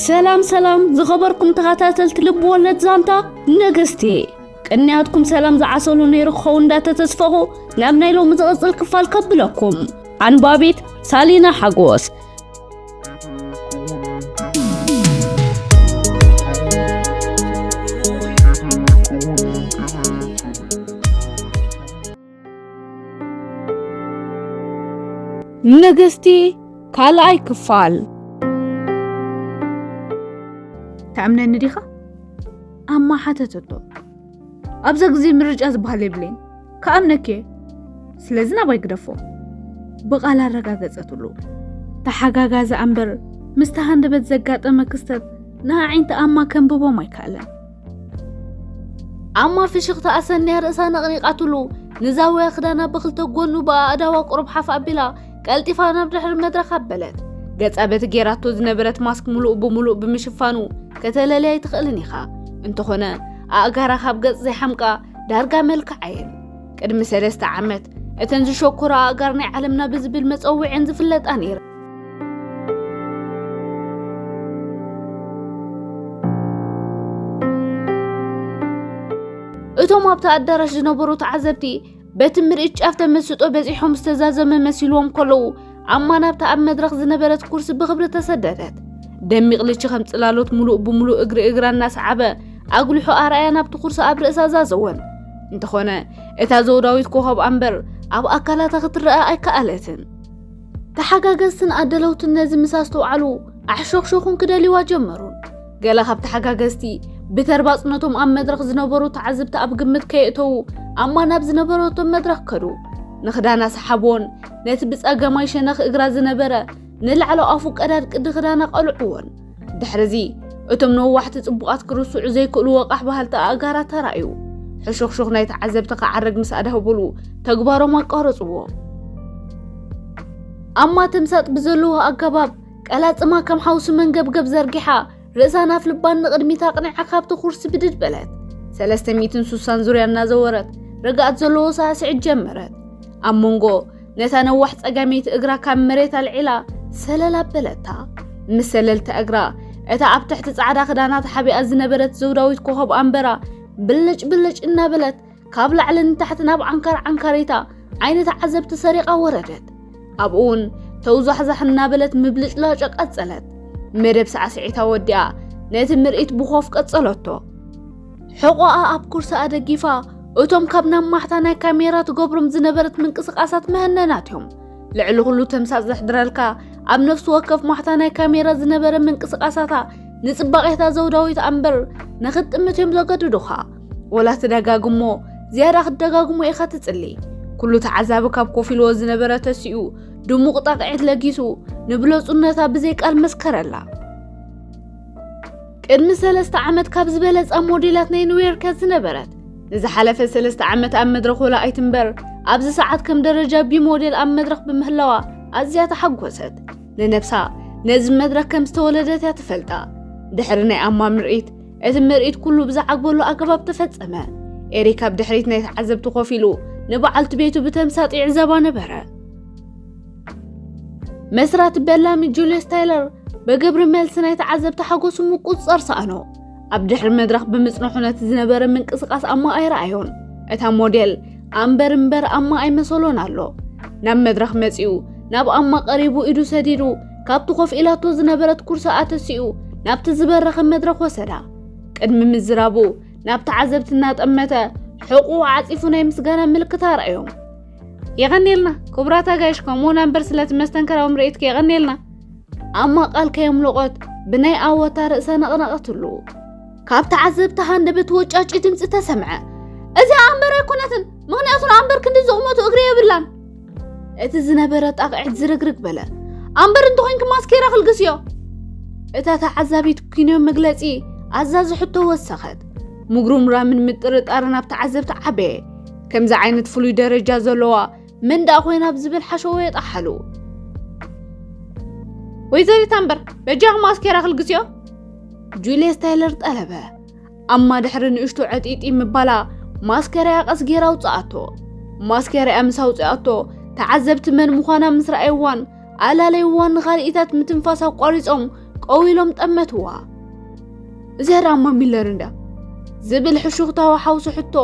ሰላም ሰላም ዝኸበርኩም ተኸታተልቲ ልብ ወለድ ዛንታ ነገስቲ፣ ቅንያትኩም ሰላም ዝዓሰሉ ነይሩ ክኸውን እንዳተተስፈኹ ናብ ናይ ሎሚ ዝቕጽል ክፋል ከብለኩም። ኣንባቢት ሳሊና ሓጎስ። ንግስቲ ካልኣይ ክፋል። ትኣምነኒ ዲኻ? ኣማ ሓተተቶ። ኣብዛ ግዜ ምርጫ ዝበሃል የብለይን። ክኣምነኪ እየ። ስለዚ ናባይ ግደፎ። ብቓል ኣረጋገጸትሉ። ተሓጋጋዚ ኣምበር ምስቲ ሃንደበት ዘጋጠመ ክስተት ንኣዒንቲ ኣማ ከንብቦም ኣይከኣለን። ኣማ ፍሽኽታ ኣሰንያ ርእሳ ነቕኒቓትሉ፣ ንዛውያ ክዳና ብኽልተ ጎኑ ብኣእዳዋ ቁሩብ ሓፍ ኣቢላ፣ ቀልጢፋ ናብ ድሕሪ መድረኽ ኣበለት። ገጻ በቲ ጌራቶ ዝነበረት ማስክ ምሉእ ብምሉእ ብምሽፋኑ ከተለልያ ኣይትኽእልን ኢኻ። እንተኾነ፣ ኣእጋራ ካብ ገጽ ዘይሓምቃ ዳርጋ መልክዓ እየን። ቅድሚ ሰለስተ ዓመት፣ እተን ዝሸኮራ ኣእጋር ናይ ዓለምና ብዝብል መጸውዒአን ዝፍለጣ ነይረን። እቶም ኣብቲ ኣዳራሽ ዝነበሩ ተዓዘብቲ በቲ ምርኢት ጫፍ ተመስጦ በጺሖም ዝተዛዘመ መሲልዎም ከለዉ፣ ኣማ ናብታ ኣብ መድረኽ ዝነበረት ኩርሲ ብኽብሪ ተሰደደት። ደሚቕ ልቺ ከም ጽላሎት ምሉእ ብምሉእ እግሪ እግራ እናሰዓበ፣ ኣጉሊሑ ኣርኣያ ናብቲ ኩርሲ ኣብ ርእሳ ዛዘወን። እንተኾነ፣ እታ ዘውዳዊት ኮኸብ ኣምበር ኣብ ኣካላታ ክትረኣ ኣይከኣለትን። ተሓጋገዝትን ኣደለውትን ነዚ ምስ ኣስተውዓሉ፣ ኣሕሾኽሾኹን ክደልይዋ ጀመሩን። ገለ ካብ ተሓጋገዝቲ ብተርባጽነቶም ኣብ መድረኽ ዝነበሩ ተዓዘብቲ ኣብ ግምት ከየእተዉ፣ ኣማ ናብ ዝነበረቶ መድረኽ ከዱ። ንኽዳና ሰሓብዎን ነቲ ብጸጋማይ ሸነኽ እግራ ዝነበረ ንላዕሊ ኣፉ ቀዳድ ቅዲ ክዳና ቀልዕዎን። ድሕርዚ፣ እቶም ነዋሕቲ ጽቡቓት ክርስዑ ዘይክእሉ ወቓሕ በሃልቲ ኣእጋራ ተራእዩ። ሕሹኽሹኽ ናይ ተዓዘብቲ ክዓርግ ምስ ኣድሃበሉ፣ ተግባሮም ኣቋረጽዎ። ኣማ ተምሳጥ ብዘለዎ ኣገባብ፣ ቀላጽማ ከም ሓውሲ መንገብገብ ዘርጊሓ፣ ርእሳ ናፍ ልባን ንቕድሚት ኣቕኒዓ ካብቲ ኩርሲ ብድድ በለት። ሰለስተ ሚእትን ስሳን ዙርያ እናዘወረት፣ ርግኣት ዘለዎ ሳዕስዒት ጀመረት። ኣብ መንጎ ነታ ነዋሕ ጸጋመይቲ እግራ ካብ መሬት ኣልዒላ ሰለል ኣበለታ። ምስ ሰለልታ እግራ፣ እታ ኣብ ትሕቲ ጻዕዳ ክዳና ተሓቢኣ ዝነበረት ዘውዳዊት ኮኸብ ኣንበራ ብልጭ ብልጭ እናበለት ካብ ላዕሊ ንታሕቲ ናብ ዓንካር ዓንካሪታ ዓይኒ ተዓዘብቲ ሰሪቓ ወረደት። ኣብኡ እውን ተውዛሕዛሕ እናበለት ምብልጭላጨ ቀጸለት። መደብ ሳዕስዒታ ወዲኣ ነቲ ምርኢት ብኾፍ ቀጸለቶ። ሕቖኣ ኣብ ኩርሳኣ ደጊፋ፣ እቶም ካብ ናብ ማሕታ ናይ ካሜራ ትገብሮም ዝነበረት ምንቅስቓሳት መህነናት እዮም። ልዕሊ ኩሉ ተምሳጥ ዘሕድረልካ፣ ኣብ ነፍሲ ወከፍ ማሕታ ናይ ካሜራ ዝነበረ ምንቅስቓሳታ ንጽባቄታ ዘውዳዊት ኣምበር ንኽትጥምት እዮም ዘገድዱኻ። ወላ ትደጋግሞ፣ ዝያዳ ክትደጋግሞ ኢኻ ትጽሊ። ኩሉ ተዓዛቢ ካብ ኮፍ ኢልዎ ዝነበረ ተሲኡ፣ ድሙቕ ጣቕዒት ለጊሱ፣ ንብለጹነታ ብዘይ ቃል መስከረላ። ቅድሚ ሰለስተ ዓመት ካብ ዝበለጻ ሞዴላት ናይ ኒውዮርክ እያ ዝነበረት። ንዝሓለፈ ሰለስተ ዓመት ኣብ መድረኽ ወላ ኣይትንበር፣ ኣብዚ ሰዓት ከም ደረጃ ቢ ሞዴል ኣብ መድረኽ ብምህላዋ ኣዝያ ተሓጎሰት። ንነብሳ ነዚ መድረኽ ከም ዝተወለደት እያ ትፈልጣ። ድሕሪ ናይ ኣማ ምርኢት፣ እቲ ምርኢት ኩሉ ብዝዓግበሉ ኣገባብ ተፈጸመ። ኤሪክ ኣብ ድሕሪት ናይ ተዓዘብቲ ኮፍ ኢሉ ንበዓልቲ ቤቱ ብተምሳጥ ይዕዘባ ነበረ። መስራቲ በላሚ ጁልየስ ታይለር ብግብሪ መልሲ ናይ ተዓዘብቲ ሓጎሱ ምቁጽጻር ሰኣኖ። ኣብ ድሕሪ መድረኽ ብምጽንሑ ነቲ ዝነበረ ምንቅስቓስ ኣማ ኣይረኣዮን። እታ ሞዴል ኣምበር እምበር ኣማ ኣይመሰሎን ኣሎ። ናብ መድረኽ መጺኡ፣ ናብ ኣማ ቀሪቡ ኢዱ ሰዲዱ፣ ካብቲ ኮፍ ኢላቶ ዝነበረት ኩርሲ ኣተሲኡ፣ ናብቲ ዝበረኸ መድረኽ ወሰዳ። ቅድሚ ምዝራቡ፣ ናብ ተዓዘብቲ እናጠመተ፣ ሕቑኡ ዓጺፉ ናይ ምስጋና ምልክት ኣርኣዮም። የቐንየልና ክቡራት ኣጋይሽ፣ ከምኡውን ኣምበር ስለቲ መስተንከራዊ ምርኢትኪ የቐንየልና። ኣማ ቃል ከየምለቖት ብናይ ኣወታ ርእሳ ነቕነቐትሉ። ካብ ተዓዘብቲ ሃንደበት ወጫጭ ድምጺ ተሰምዐ። እዚኣ ኣምበር ኣይኮነትን፣ ምኽንያቱ ንኣምበር ክንዲ ዝቑመቱ እግሪ የብላን። እቲ ዝነበረ ጣቕዒት ዝርግርግ በለ። ኣምበር እንተኾይንኪ ማስኬራ ክልግስዮ። እታ ተዓዛቢት ኪንዮ መግለጺ ኣዛዚ ሕቶ ወሰኸት። ምጉርምራምን ምጥርጣርን ኣብ ተዓዘብቲ ዓበየ። ከምዚ ዓይነት ፍሉይ ደረጃ ዘለዋ መን ደኣ ኮይና ኣብ ዝብል ሓሸዎ የጣሓሉ። ወይዘሪት ኣምበር፣ በጃኺ ማስኬራ ክልግስዮ? ጁልየስ ታይለር ጠለበ። ኣማ ድሕሪ ንእሽቶ ዕጢጢ ምባላ ማስኬራኣ ቀስ ጌራ ኣውጽኣቶ። ማስኬራኣ ምስ ኣውጽኣቶ፣ ተዓዘብቲ መን ምዃና ምስ ረኣይዋን ኣላለይዋን ንኻልኢታት ምትንፋስ ኣቋሪጾም ጠው ኢሎም ጠመትዋ። "እዚኣ ደኣ እማ ሚለር እንድያ?" ዝብል ሕሹኽታዊ ሓውሲ ሕቶ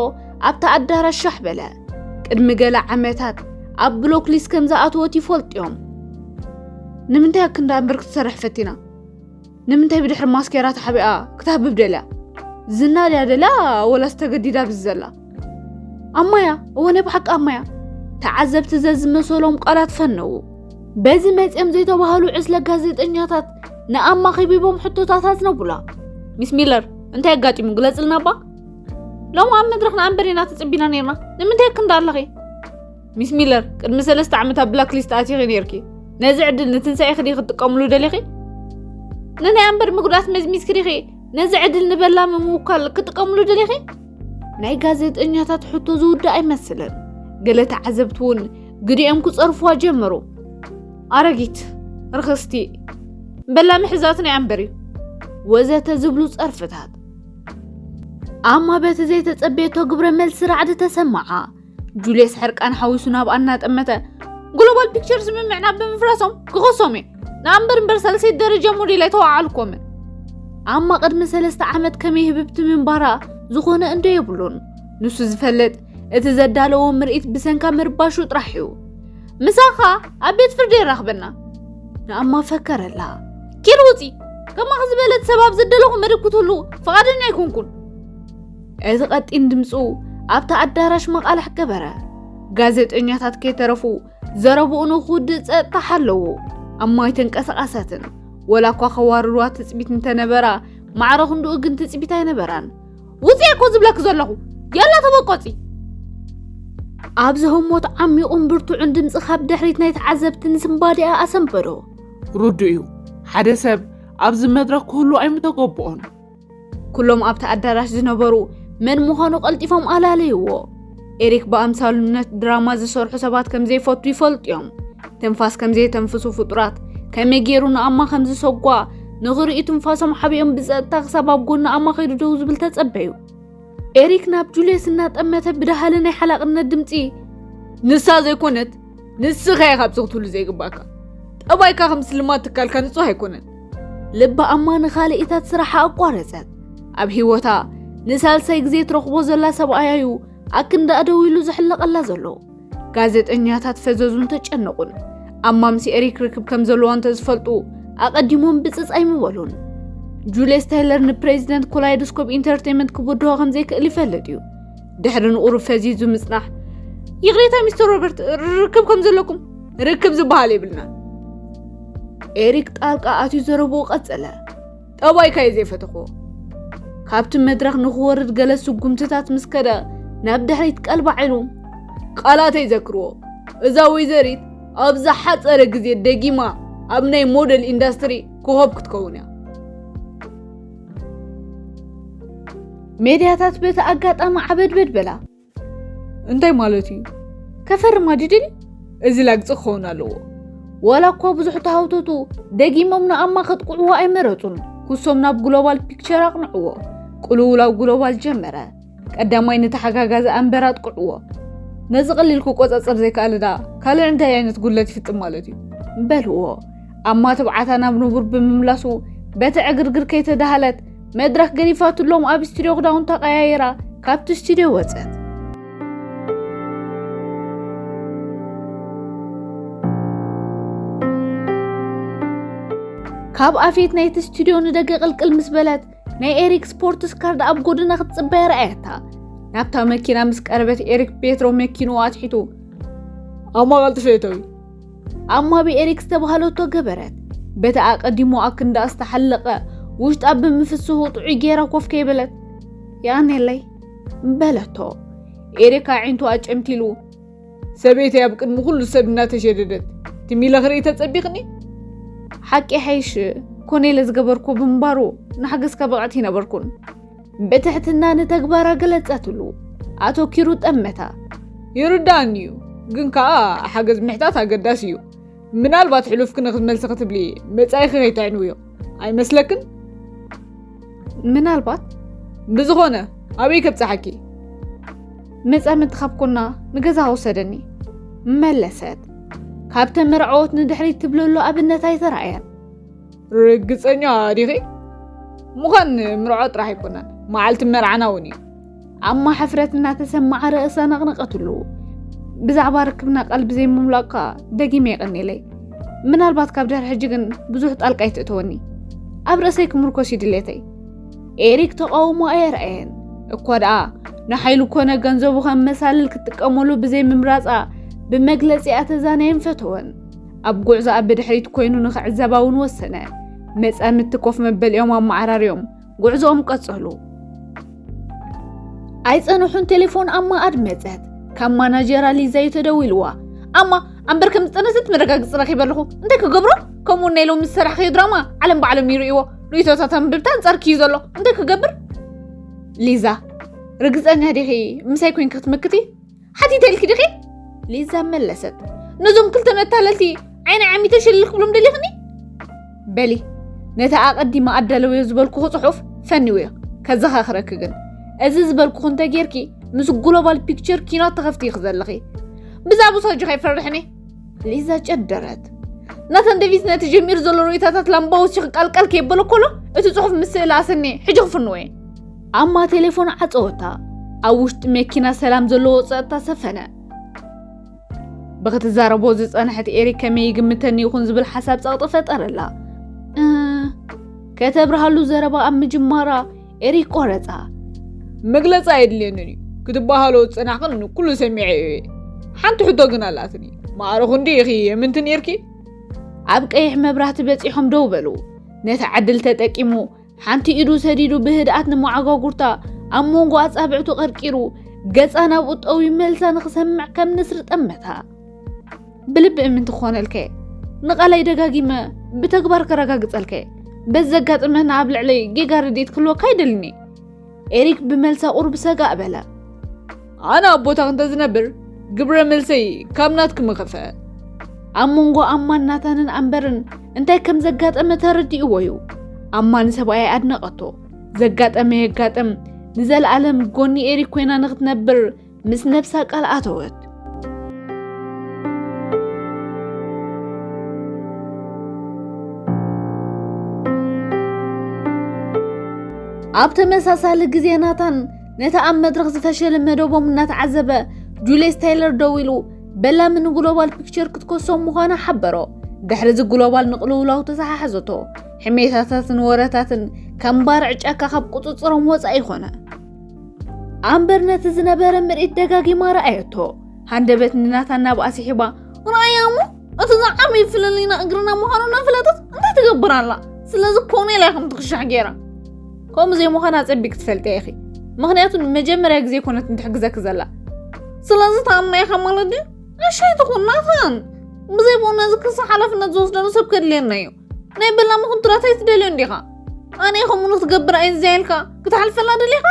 ኣብታ ኣዳራሽ ሻሕ በለ። ቅድሚ ገለ ዓመታት ኣብ ብሎክሊስት ከም ዝኣተወት ይፈልጡ እዮም። "ንምንታይ ኣክንዳ እምበር ክትሰርሕ ፈቲና? ንምንታይ ብድሕሪ ማስኬራ ተሓቢኣ ክትሃብብ ደልያ? ዝና ድያ ደልያ ወላስ ተገዲዳ ብዚ ዘላ?" ኣማያ፣ እወ ናይ ብሓቂ ኣማያ። ተዓዘብቲ ዘዝመሰሎም ቃላት ፈነዉ። በዚ መጺኦም ዘይተባህሉ ዕስለ ጋዜጠኛታት ንኣማ ከቢቦም ሕቶታት ኣዝነቡላ። "ሚስ ሚለር፣ እንታይ ኣጋጢሙ? ግለጽልና እባ። ሎሚ ኣብ መድረኽ ንኣንበር ኢና ተጸቢና ነይርና። ንምንታይ ክንዳ ኣለኺ?" "ሚስ ሚለር፣ ቅድሚ ሰለስተ ዓመት ኣብ ብላክ ሊስት ኣቲኺ ነይርኪ። ነዚ ዕድል ንትንሳኤኺ ዲኺ ክትጥቀምሉ ደሊኺ? ንናይ ኣንበር ምጉዳት መዝሚዝኪ ዲኺ ነዚ ዕድል ንበላሚ ምውካል ክትጥቀምሉ ደሊኺ?" ናይ ጋዜጠኛታት ሕቶ ዝውዳእ ኣይመስልን። ገለ ተዓዘብቲ እውን ግዲኦም ክጸርፉዋ ጀመሩ። "ኣረጊት፣ ርኽስቲ፣ በላሚ ሕዛት ናይ ኣንበር እዩ" ወዘተ ዝብሉ ጸርፍታት። ኣማ በቲ ዘይተጸበየቶ ግብረ መልሲ ራዕዲ ተሰማዓ። ጁልየስ ሕርቃን ሓዊሱ ናብኣ እናጠመተ፣ "ግሎባል ፒክቸር ስምምዕና ብምፍራሶም ክኸሶም እየ። ንኣንበር እምበር ሳልሰይቲ ደረጃ ሞዴል ኣይተዋዓልኮምን። ኣማ ቅድሚ ሰለስተ ዓመት ከመይ ህብብቲ ምንባራ ዝኾነ እንዶ የብሉን። ንሱ ዝፈልጥ እቲ ዘዳለዎ ምርኢት ብሰንካ ምርባሹ ጥራሕ እዩ። ምሳኻ ኣብ ቤት ፍርዲ የራኽበና" ንኣማ ፈከረላ። "ኪድ ውጺ፣ ከማኺ ዝበለት ሰብ ኣብ ዘደለኹ መደብ ክትህሉ ፍቓደኛ ኣይኮንኩን" እቲ ቀጢን ድምፁ ኣብታ ኣዳራሽ መቓልሕ ገበረ። ጋዜጠኛታት ከይተረፉ ዘረብኡ ንኽውድእ ጸጥታ ሓለዉ። ኣማ ኣይተንቀሳቐሰትን። ወላ እኳ ከዋርድዋ ትጽቢት እንተነበራ፣ ማዕረ ክንድኡ ግን ትጽቢት ኣይነበራን። "ውጽእ እኮ ዝብለኪ ዘለኹ፣ ያላ ተበቆጺ!" ኣብዚ ህሞት ዓሚቑን ብርቱዕን ድምጺ ካብ ድሕሪት ናይ ተዓዘብቲ ንስንባዲኣ ኣሰንበዶ። "ርዱእ እዩ፣ ሓደ ሰብ ኣብዚ መድረኽ ክህሉ ኣይምተገብኦን።" ኩሎም ኣብቲ ኣዳራሽ ዝነበሩ መን ምዃኑ ቀልጢፎም ኣላለይዎ። ኤሪክ ብኣምሳሉነት ድራማ ዝሰርሑ ሰባት ከም ዘይፈቱ ይፈልጡ እዮም። ትንፋስ ከም ዘየተንፍሱ ፍጡራት፣ ከመይ ገይሩ ንኣማ ከም ዝሰጓ ንኽርእዩ ትንፋሶም ሓቢኦም ብጸጥታ ክሳብ ኣብ ጎኒ ኣማ ከይዱ ደው ዝብል ተጸበዩ። ኤሪክ ናብ ጁልየስ እናጠመተ ብደሃለ ናይ ሓላቕነት ድምጺ፣ "ንሳ ዘይኮነት ንስኻ ኢኻ ኣብዚ ክትህሉ ዘይግባእካ። ጠባይካ ከም ስልማት ትካልካ ንጹህ ኣይኮነን።" ልቢ ኣማ ንኻልኢታት ስራሓ ኣቋረጸት። ኣብ ህይወታ ንሳልሳይ ግዜ ትረኽቦ ዘላ ሰብኣያ እዩ ኣክንዳኣ ደው ኢሉ ዝሕለቐላ ዘሎ። ጋዜጠኛታት ፈዘዙን ተጨነቑን። ኣማ ምስ ኤሪክ ርክብ ከም ዘለዋ እንተዝፈልጡ ኣቐዲሞም ብጽጽ ኣይምበሉን። ጁልየስ ታይለር ንፕሬዚደንት ኮላይዶስኮፕ ኢንተርቴይመንት ክብድሆ ከም ዘይክእል ይፈልጥ እዩ። ድሕሪ ንቑሩብ ፈዚዙ ምጽናሕ፣ "ይቕሬታ ሚስተር ሮበርት፣ ርክብ ከም ዘለኩም?" "ርክብ ዝበሃል የብልናን።" ኤሪክ ጣልቃ ኣትዩ ዘረብኡ ቀጸለ። "ጠባይካ እየ ዘይፈተኽዎ።" ካብቲ መድረኽ ንኽወርድ ገለ ስጉምትታት ምስ ከደ፣ ናብ ድሕሪት ቀልባዕ ኢሉ፣ "ቃላተይ ዘክርዎ፣ እዛ ወይዘሪት ኣብ ዝሓጸረ ግዜ ደጊማ ኣብ ናይ ሞደል ኢንዳስትሪ ኮኸብ ክትከውን እያ።" ሜድያታት በቲ ኣጋጣሚ ዓበድበድ በላ። "እንታይ ማለት እዩ? ከፈርማ ድዩ ደልዩ? እዚ ላግጺ ክኸውን ኣለዎ።" ዋላ እኳ ብዙሕ ተሃውተቱ ደጊሞም ንኣማ ከጥቅዕዎ ኣይመረጹን። ኩሶም ናብ ግሎባል ፒክቸር ኣቕንዕዎ። ቅልውላው ግሎባል ጀመረ። ቀዳማይ ንተሓጋጋዚ ኣንበር ኣጥቅዕዎ። ነዚ ቀሊል ክቆጻጸር ዘይከኣለ ደኣ ካልእ እንታይ ዓይነት ጉድለት ይፍጽም ማለት እዩ? በልዎ። ኣማ ትብዓታ ናብ ንቡር ብምምላሱ በቲ ዕግርግር ከይተዳሃለት መድረኽ ገዲፋትሎም ኣብ ስቱድዮ ክዳውንታ ቀያይራ ካብቲ ስቱድዮ ወጸት። ካብ ኣፌት ናይቲ ስቱድዮ ንደገ ቅልቅል ምስ በለት ናይ ኤሪክ ስፖርትስ ካርድ ኣብ ጎድና ክትጽበያ ረኣየታ። ናብታ መኪና ምስ ቀረበት ኤሪክ ቤትሮ መኪንኡ ኣትሒቱ፣ "ኣማ ቀልጥፈ እተዊ!" ኣማ ብኤሪክ ዝተባህለቶ ገበረት። በቲ ኣቐዲሙ ኣክንዳ ዝተሓለቐ ውሽጣ ብምፍስሁ ጥዑይ ጌራ ኮፍ ከይበለት፣ "የቐንየለይ" በለቶ። ኤሪክ ኣዒንቱ ኣጨምቲሉ፣ "ሰበይተይ ኣብ ቅድሚ ኩሉ ሰብ እናተሸደደት ትም ኢለ ክርኢ ተጸቢቕኒ?" ሓቂ ሓይሽ ኮነ ኢለ ዝገበርኩ ብምንባሩ ንሓገዝካ ብቕዕቲ ኣይነበርኩን። ብትሕትና ንተግባራ ገለጸትሉ። ኣተኪሩ ጠመታ። "ይርዳእኒ እዩ፣ ግን ከኣ ሓገዝ ምሕታት ኣገዳሲ እዩ። ምናልባት ሕሉፍኪ ንኽትመልሲ ክትብሊ መጻኢኺ ከይተዕንውዮ ኣይመስለክን?" "ምናልባት?" "ብዝኾነ፣ ኣበይ ከብጽሓኪ?" "መጻምድቲ ካብ ኮና ንገዛ ውሰደኒ" መለሰት። ካብ ተመርዐወት ንድሕሪት ትብለሉ ኣብነት ኣይተራእየን። ርግጸኛ ዲኺ? ምዃን ምርዖ ጥራሕ ኣይኮነን፣ መዓልቲ መርዓና እውን እዩ። ኣማ ሕፍረት እናተሰማዓ ርእሳ ነቕነቐትሉ። ብዛዕባ ርክብና ቃል ብዘይምምላቕካ ደጊመ የቐንየለይ። ምናልባት ካብ ድሕሪ ሕጂ ግን ብዙሕ ጣልቃ ኣይትእተወኒ። ኣብ ርእሰይ ክምርኮስ እዩ ድሌተይ። ኤሪክ ተቓውሞ ኣየርኣየን። እኳ ደኣ ንሓይሉ ኮነ ገንዘቡ ከም መሳልል ክትጥቀመሉ ብዘይምምራጻ ብመግለጺኣ ተዛነየን ፈተወን። ኣብ ጉዕዞኣ ብድሕሪት ኮይኑ ንኽዕዘባ እውን ወሰነ። መጻምድቲ ኮፍ መበሊኦም ኣመዓራርዮም ጉዕዞኦም ቀጸሉ። ኣይጸንሑን ቴሌፎን ኣማ ኣድመጸት። ካብ ማናጀራ ሊዛ እዩ ተደዊልዋ። ኣማ ኣምበር ከም ዝጠነሰት መረጋግጺ ረኺበ ኣለኹ። እንታይ ክገብሮ? ከምኡ ናይ ሎሚ ዝሰራሕክዮ ድራማ ዓለም ባዕሎም ይርእይዎ። ርእይቶታት ኣንብብታ ኣንጻርኪ እዩ ዘሎ። እንታይ ክገብር? ሊዛ፣ ርግጸኛ ዲኺ ምሳይ ኮይንኪ ክትምክቲ? ሓቲተልኪ ዲኺ? ሊዛ መለሰት። ነዞም ክልተ መታለልቲ ዓይኒ ዓሚተ ሽልል ክብሎም ደሊኽኒ? በሊ፣ ነቲ ኣቐዲመ ኣዳለውዮ ዝበልኩኺ ጽሑፍ ፈንውዮ። ከዘኻኽረኪ ግን፣ እዚ ዝበልኩኺ እንተጌርኪ፣ ምስ ግሎባል ፒክቸር ኪናት ትኸፍቲ ኢኺ ዘለኺ። ብዛዕባ ሳጅኻ ኣይፈርሕን እየ። ሊዛ ጨደረት። ናታን ደቪስ ነቲ ጀሚሩ ዘሎ ርእይቶታት ላምባ ወሲኹ ቃልቃል ከየበሎ ከሎ፣ እቲ ጽሑፍ ምስ ስእሊ ኣሰንየ፣ ሕጂ ክፍንዎ እየ። ኣማ ቴሌፎን ዓጸወታ። ኣብ ውሽጢ መኪና ሰላም ዘለዎ ጸጥታ ሰፈነ። ብኽትዛረቦ ዝጸንሐት ኤሪክ ከመይ ይግምተኒ ይኹን ዝብል ሓሳብ ጸቕጢ ፈጠረላ። እ፣ ከተብርሃሉ ዘረባ ኣብ ምጅማራ ኤሪክ ቆረጻ። መግለጺ ኣየድልየንን እዩ። ክትበሃሎ ዝጸናሕክን ኩሉ ሰሚዐ እየ። ሓንቲ ሕቶ ግን ኣላትኒ። ማዕረ ክንዲ ኢኺ የምንቲ ነይርኪ? ኣብ ቀይሕ መብራህቲ በጺሖም ደው በሉ። ነቲ ዕድል ተጠቂሙ ሓንቲ ኢዱ ሰዲዱ ብህድኣት ንመዓጓጉርታ ኣብ መንጎ ኣጻብዕቱ ቀርቂሩ ገጻ ናብኡ ጠውዩ መልሳ ንኽሰምዕ ከም ንስሪ ጠመታ። ብልቢ እምንቲ ክኾነልከ ንቓላይ ደጋጊመ ብተግባር ከረጋግጸልከ። በዚ ዘጋጥመና ኣብ ልዕለይ ጌጋ ረድኤት ክህልወካ ኣይደልን እየ። ኤሪክ ብመልሳ ቁሩብ ሰጋእ በለ። ኣነ ኣብ ቦታኽ እንተዝነብር ግብረ መልሰይ ካብ ናትኪ ምኸፍአ። ኣብ መንጎ ኣማን ናታንን ኣምበርን እንታይ ከም ዘጋጠመ ተረዲእዎ እዩ። ኣማ ንሰብኣያ ኣድነቐቶ። ዘጋጠመ የጋጥም፣ ንዘለኣለም ጎኒ ኤሪክ ኮይና ንኽትነብር ምስ ነብሳ ቃል ኣተወት። ኣብ ተመሳሳሊ ግዜ ናታን ነቲ ኣብ መድረኽ ዝፈሸለ መደቦም እናተዓዘበ ጁልየስ ታይለር ደዊሉ በላሚ ንግሎባል ፒክቸር ክትከሶም ምዃና ሓበሮ። ድሕሪ እዚ ግሎባል ንቕልውላው ተሰሓሕዘቶ። ሕሜታታትን ወረታትን ከም ባርዕ ጫካ ካብ ቁጽጽሮም ወጻኢ ኮነ። ኣምበር ነቲ ዝነበረ ምርኢት ደጋጊማ ረኣየቶ። ሃንደበት ንናታን ናብ ኣስሒባ፣ "ርኣያ እሞ፣ እቲ ዝዓበየ ፍልልይና እግርና ምዃኑ እናፈለጠት እንታይ ትገብር ኣላ? ስለዚ ኮነ ኢላ ከም ትኽሻሕ ገይራ። ከምኡ ዘይምዃና ጸቢቅ ትፈልጢ ኢኺ። ምኽንያቱ ንመጀመርያ ግዜ ኮነት እንትሕግዘኪ ዘላ። ስለዚ ተኣምና ኢኻ ማለት ድዩ? ኣሻይ ትኹን ናታን። ብዘይ ብኡ ነዚ ክሲ ሓላፍነት ዝወስደሉ ሰብ ከድልየና እዩ። ናይ በላሚ ኩንትራት ኣይትደልዮን ዲኻ? ኣነ ከምኡ ንክትገብር ኣይንዘያልካ ክትሓልፈላ ደሊኻ?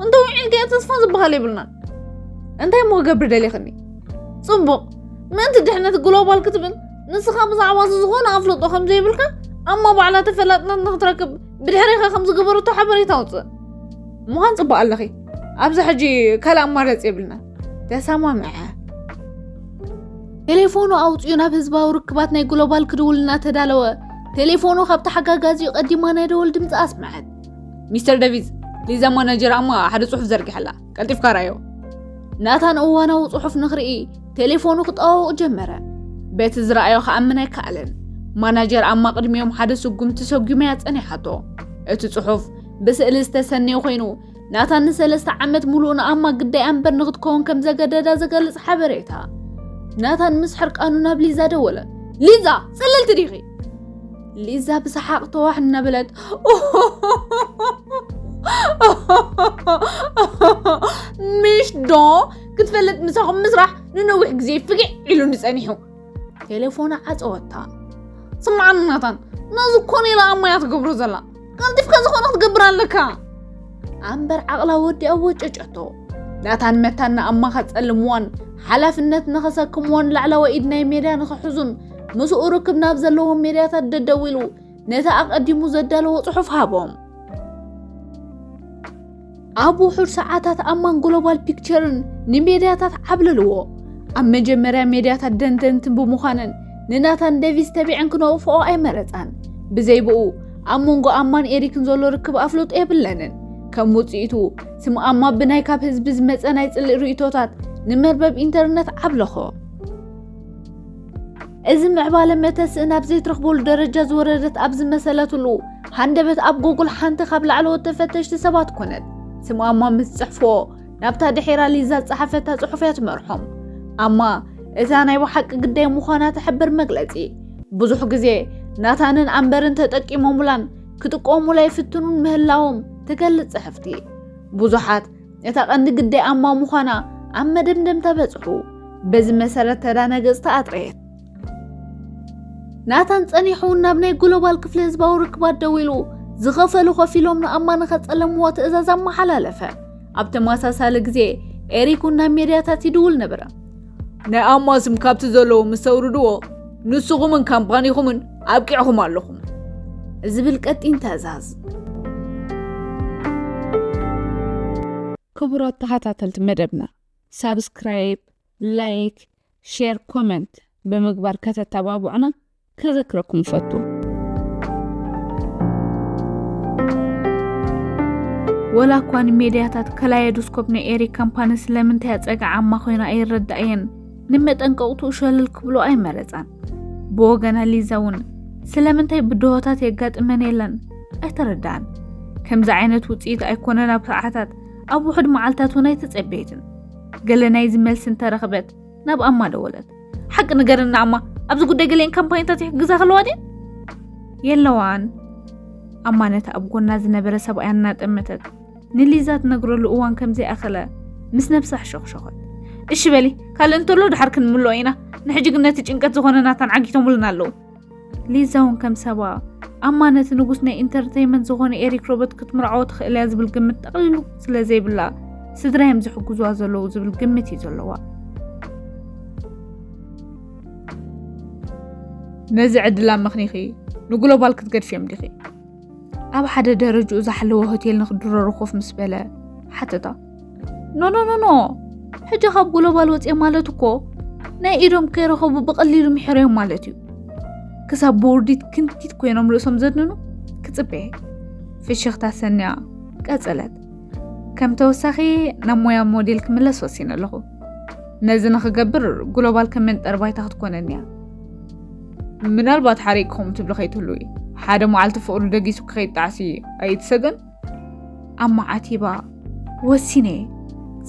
እንተ ውዒልካ ተስፋ ዝበሃል የብልናን። እንታይ እሞ ክገብር ደሊኽኒ? ጽቡቕ፣ ምእንቲ ድሕነት ግሎባል ክትብል ንስኻ ብዛዕባ እዚ ዝኾነ ኣፍልጦ ከም ዘይብልካ ኣማ ባዕላ ተፈላጥነት ንክትረክብ ብድሕሬኻ ከም ዝገበረቶ ሓበሬታ ኣውጽእ። ምዃን ጽቡቕ ኣለኺ። ኣብዚ ሕጂ ካልእ ኣማራጺ የብልናን። ተሰማምዐ። ቴሌፎኑ ኣውጺኡ ናብ ህዝባዊ ርክባት ናይ ግሎባል ክድውል እናተዳለወ፣ ቴሌፎኑ ካብ ተሓጋጋዚኡ ቀዲማ ናይ ደወል ድምጺ ኣስመዐት። ሚስተር ደቪዝ፣ ሊዛ ማናጀር ኣማ ሓደ ጽሑፍ ዘርጊሓላ። ቀልጢፍካ ርኣዮ። ናታን እዋናዊ ጽሑፍ ንኽርኢ ቴሌፎኑ ክጠዋውቕ ጀመረ። በቲ ዝረኣዮ ክኣምን ኣይከኣለን። ማናጀር ኣማ ቅድሚኦም ሓደ ስጉምቲ ሰጒመያ ጸኒሓቶ። እቲ ጽሑፍ ብስእሊ ዝተሰነየ ኮይኑ፣ ናታን ንሰለስተ ዓመት ሙሉእ ንኣማ ግዳይ ኣምበር ንኽትከውን ከም ዘገደዳ ዘገልጽ ሓበሬታ። ናታን ምስ ሕርቃኑ ናብ ሊዛ ደወለ። "ሊዛ፣ ጽልልቲ ዲኺ?" ሊዛ ብሰሓቕ ተዋሕ እናበለት፣ "ምሽ ዶ ክትፈልጥ ምሳኹም ምስራሕ ንነዊሕ ግዜ ፍግዕ ኢሉኒ ጸኒሑ?" ቴሌፎና ዓጸወታ። "ስምዓኒ ናታን፣ ነዚ ኮነ ኢላ ኣማ እያ ትገብሮ ዘላ። ቀልጢፍካ ዝኾነ ክትገብር ኣለካ." ኣምበር ዓቕላ ወዲኣ ወጨጨቶ። ናታን መታን ንኣማ ከጸልምዋን ሓላፍነት ንኸሰክምዎን ላዕለዋይ ኢድ ናይ ሜድያ ንኽሕዙን ምስኡ ርክብ ናብ ዘለዎም ሜድያታት ደደዊሉ ነቲ ኣቐዲሙ ዘዳለዎ ጽሑፍ ሃቦም። ኣብ ውሑድ ሰዓታት ኣማን ግሎባል ፒክቸርን ንሜድያታት ዓብለልዎ። ኣብ መጀመርያ ሜድያታት ደንደንትን ብምዃነን ንናታን ደቪስ ተቢዐን ክነቕፍኦ ኣይመረጻን። ብዘይ ብኡ ኣብ መንጎ ኣማን ኤሪክን ዘሎ ርክብ ኣፍልጦ የብለንን። ከም ውጽኢቱ ስም ኣማ ብናይ ካብ ህዝቢ ዝመጸ ናይ ጽልኢ ርእይቶታት ንመርበብ ኢንተርነት ዓብለኾ። እዚ ምዕባለ መተስእ ናብ ዘይትረኽበሉ ደረጃ ዝወረደት ኣብ ዝመሰለትሉ፣ ሃንደበት ኣብ ጎጉል ሓንቲ ካብ ላዕለዎት ተፈተሽቲ ሰባት ኮነት። ስም ኣማ ምስ ጽሕፎ፣ ናብታ ድሒራ ሊዛ ዝጸሓፈታ ጽሑፍ እያ ትመርሖም። ኣማ እታ ናይ ብሓቂ ግዳይ ምዃና ትሕብር መግለጺ። ብዙሕ ግዜ ናታንን ኣምበርን ተጠቂሞሙላን ክጥቀሙላ ይፍትኑን ምህላዎም ትገልጽ ጽሕፍቲ። ብዙሓት እታ ቀንዲ ግዳይ ኣማ ምዃና ኣብ መደምደምታ በጽሑ። በዚ መሰረት ተዳነገጽታ ኣጥረየት። ናታን ጸኒሑ ናብ ናይ ግሎባል ክፍሊ ህዝባዊ ርክባት ደዊሉ፣ ዝኸፈሉ ከፊሎም ንኣማ ንኸጸለምዎ ትእዛዝ ኣመሓላለፈ። ኣብ ተመሳሳሊ ግዜ ኤሪክ እውን ናብ ሜድያታት ይድውል ነበረ። ናይ ኣማ ስም ካብቲ ዘለዎ ምስ ተውርድዎ፣ ንስኹምን ካምፓኒኹምን ኣብቂዕኹም ኣለኹም ዝብል ቀጢን ትእዛዝ። ክቡራት ተኸታተልቲ መደብና፣ ሳብስክራይብ፣ ላይክ፣ ሼር፣ ኮመንት ብምግባር ከተተባብዑና ከዘክረኩም እፈቱ። ወላ እኳ ንሜድያታት ካላይዶስኮፕ ናይ ኤሪክ ካምፓኒ ስለምንታይ ኣጸጋዓማ ኮይና ኣይረዳእየን፣ ንመጠንቀቕትኡ ሸለል ክብሎ ኣይመረጻን። ብወገና ሊዛ እውን ስለምንታይ ብድሆታት የጋጥመን የለን ኣይተረዳእን። ከምዚ ዓይነት ውጽኢት ኣይኮነን ኣብ ሰዓታት፣ ኣብ ውሑድ መዓልታት እውን ኣይተጸበየትን። ገለ ናይዚ መልሲ እንተረኽበት ናብ ኣማ ደወለት። ሓቂ ንገርና ኣማ፣ ኣብዚ ጉዳይ ገሊአን ካምፓኒታት ይሕግዛ ከለዋ ድየን? የለዋን። ኣማ ነቲ ኣብ ጎና ዝነበረ ሰብኣያ እናጠመተት ንሊዛ ትነግረሉ እዋን ከም ዘይኣኸለ ምስ ነብሳ ኣሸኹሸኸት። እሺ በሊ፣ ካልእ እንተሎ ድሓር ክንምልኦ ኢና። ንሕጂ ግን ነቲ ጭንቀት ዝኾነ ናታን ዓጊቶምልና ኣለዉ። ሊዛ እውን ከም ሰባ ኣማ ነቲ ንጉስ ናይ ኢንተርተይመንት ዝኾነ ኤሪክ ሮበርት ክትምርዓዎ ትኽእል እያ ዝብል ግምት ጠቕሊሉ ስለ ዘይብላ፣ ስድራዮም ዝሕግዙዋ ዘለዉ ዝብል ግምት እዩ ዘለዋ። ነዚ ዕድል ኣመኽኒኺ ንግሎባል ክትገድፍዮም ዲኺ? ኣብ ሓደ ደረጃኡ ዝሓለወ ሆቴል ንኽድረሩ ኮፍ ምስ በለ ሓተታ። ኖ ኖ ኖ ኖ፣ ሕጂ ካብ ግሎባል ወፅየ ማለት እኮ ናይ ኢዶም ከይረኸቡ ብቐሊሉ ምሕረዮም ማለት እዩ። ክሳብ ብውርዲት ክንቲት ኮይኖም ርእሶም ዘድንኑ ክፅበየ። ፍሽኽታ ሰንያ ቀጸለት። ከም ተወሳኺ ናብ ሞያ ሞዴል ክምለስ ወሲነ ኣለኹ። ነዚ ንኽገብር ግሎባል ከም መንጠር ባይታ ክትኮነኒ እያ። ምናልባት ሓሪቅኩም ትብሊ ከይትህልዊ፣ ሓደ መዓልቲ ፍቕሩ ደጊሱ ክኸይድ ጣዕሲ ኣይትሰገን? ኣማ ዓቲባ፣ ወሲነ እየ።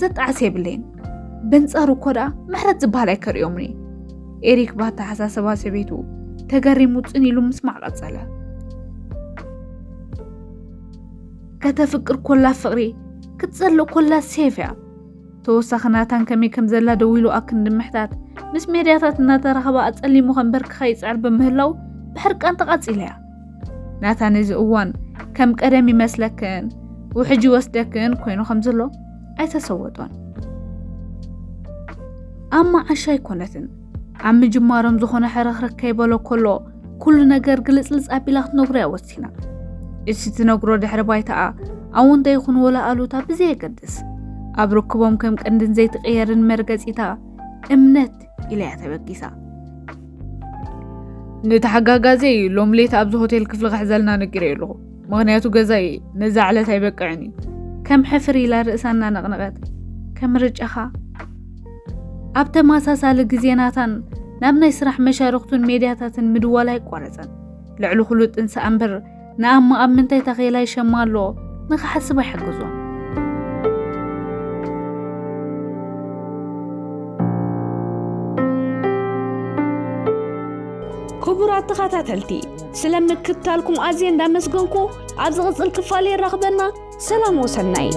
ዘጣዕስ የብለይን። በንጻሩ እኮ ደኣ ምሕረት ዝበሃል ኣይከርእዮምን እየ። ኤሪክ ብኣተሓሳስባ ሰበይቱ ተገሪሙ ጽን ኢሉ ምስማዕ ቀጸለ። ከተፍቅር ኮላ ፍቕሪ፣ ክትጸልእ ኮላ ሴፍ እያ። ተወሳኺ ናታን ከመይ ከም ዘላ ደው ኢሉ ኣክንዲ ምሕታት፣ ምስ ሜድያታት እናተራኸበ ኣጸሊሙ ከንበርክኻ ይጽዕር ብምህላው ብሕርቃን ተቓጺላ እያ። ናታን እዚ እዋን ከም ቀደም ይመስለክን ውሕጅ ይወስደክን ኮይኑ ከም ዘሎ ኣይተሰወጦን። ኣማ ዓሻ ኣይኮነትን። ኣብ ምጅማሮም ዝኾነ ሕርኽርክ ከይበሎ ከሎ ኩሉ ነገር ግልጽልጽ ኣቢላ ክትነግሮ እያ ወሲና። እቲ ትነግሮ ድሕሪ ባይታኣ ኣወንታ ይኹን ወላ ኣሉታ ብዘየገድስ፣ ኣብ ርክቦም ከም ቀንድን ዘይትቕየርን መርገጺታ እምነት ኢላ እያ ተበጊሳ። ንተሓጋጋዘይ ሎም ሌት ኣብዚ ሆቴል ክፍሊ ክሕዘልና ነጊረዮ ኣለኹ። ምኽንያቱ ገዛይ ነዛ ዕለት ኣይበቅዕን እዩ። ከም ሕፍር ኢላ ርእሳ እናነቕነቐት፣ ከም ምርጫኻ። ኣብ ተመሳሳሊ ግዜ ናታን ናብ ናይ ስራሕ መሻርኽቱን ሜድያታትን ምድዋል ኣይቋረጸን። ልዕሊ ኩሉ ጥንሲ ኣንበር ንኣማ ኣብ ምንታይ ተኼላ ይሸማ ኣሎ ንኽሓስብ ኣይሕግዞን። ክቡራት ተኸታተልቲ፣ ስለ ምክትታልኩም ኣዝየ እንዳመስገንኩ፣ ኣብ ዝቕጽል ክፋል የራኽበና። ሰላም ወሰናይ።